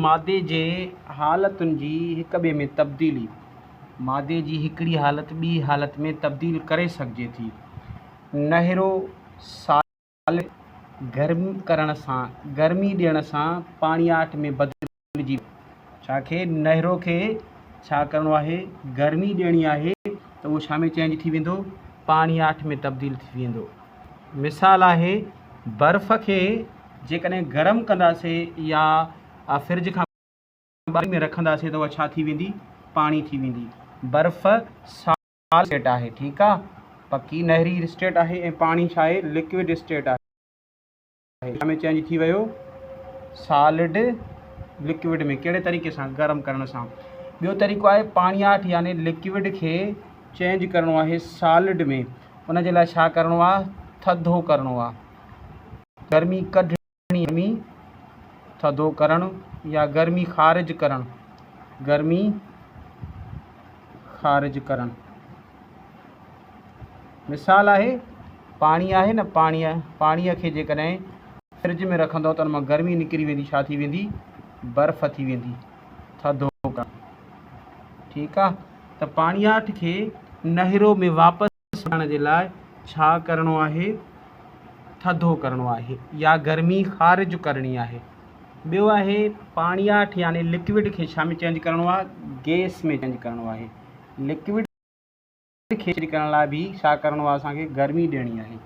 مادي جي حالتن جي هڪ ٻئي ۾ تبديلي، مادي جي هڪڙي حالت ٻي حالت ۾ تبديل ڪري سگهجي ٿي. نهرو سالڊ گرم ڪرڻ سان، گرمي ڏيڻ سان پاڻياٺ ۾ بدلجي ويندو. ڇا کي؟ نهرو کي ڇا ڪرڻو آهي؟ گرمي ڏيڻي آهي ته اهو ڇا ۾ چينج ٿي ويندو؟ پاڻياٺ ۾ تبديل ٿي ويندو. مثال آهي برف کي جيڪڏهن گرم ڪنداسي يا فرج کان ٻاهر ۾ رکنداسي ته اها ڇا ٿي ويندي؟ پاڻي ٿي ويندي. برف سالڊ اسٽيٽ آهي ٺيڪ آ پڪي نهري اسٽيٽ آهي ۽ پاڻي ڇا آهي؟ لڪوڊ اسٽيٽ آهي. ڇا ۾ چينج ٿي ويو؟ سالڊ لڪوڊ ۾ ڪهڙي طريقي سان؟ گرم ڪرڻ سان. ٻيو طريقو آهي پاڻياٺ يعني لڪوڊ کي چينج ڪرڻو آهي سالڊ ۾ ان جي لاء ڇا ڪرڻو آهي؟ ٿڌو ڪرڻو آهي گرمي ڪڍڻي گرمي ٿڌو ڪرڻ يا گرمي خارج ڪرڻ گرمي خارج ڪرڻ مثال آهي پاڻي آهي نه پاڻي پاڻي کي جيڪڏهن فرج ۾ رکندو ته ان مان گرمي نڪري ويندي ڇا ٿي ويندي برف ٿي ويندي ٿڌو ڪرڻ ٺيڪ آ ته پاڻياٺ کي نهرو ۾ واپس آڻڻ جي لاء ڇا ڪرڻو آهي ٿڌو ڪرڻو آهي يا گرمي خارج ڪرڻي آهي ٻيو آهي پاڻياٺ يعني لڪوڊ کي ڇا ۾ چينج ڪرڻو آهي گيس ۾ چينج ڪرڻو آهي لڪوڊ کي چينج ڪرڻ لاء به ڇا ڪرڻو آهي اسان کي گرمي ڏيڻي آهي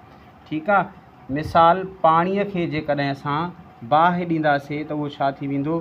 ٺيڪ آهي مثال پاڻي کي جيڪڏهن اسان باهه ڏينداسي ته اهو ڇا ٿي ويندو؟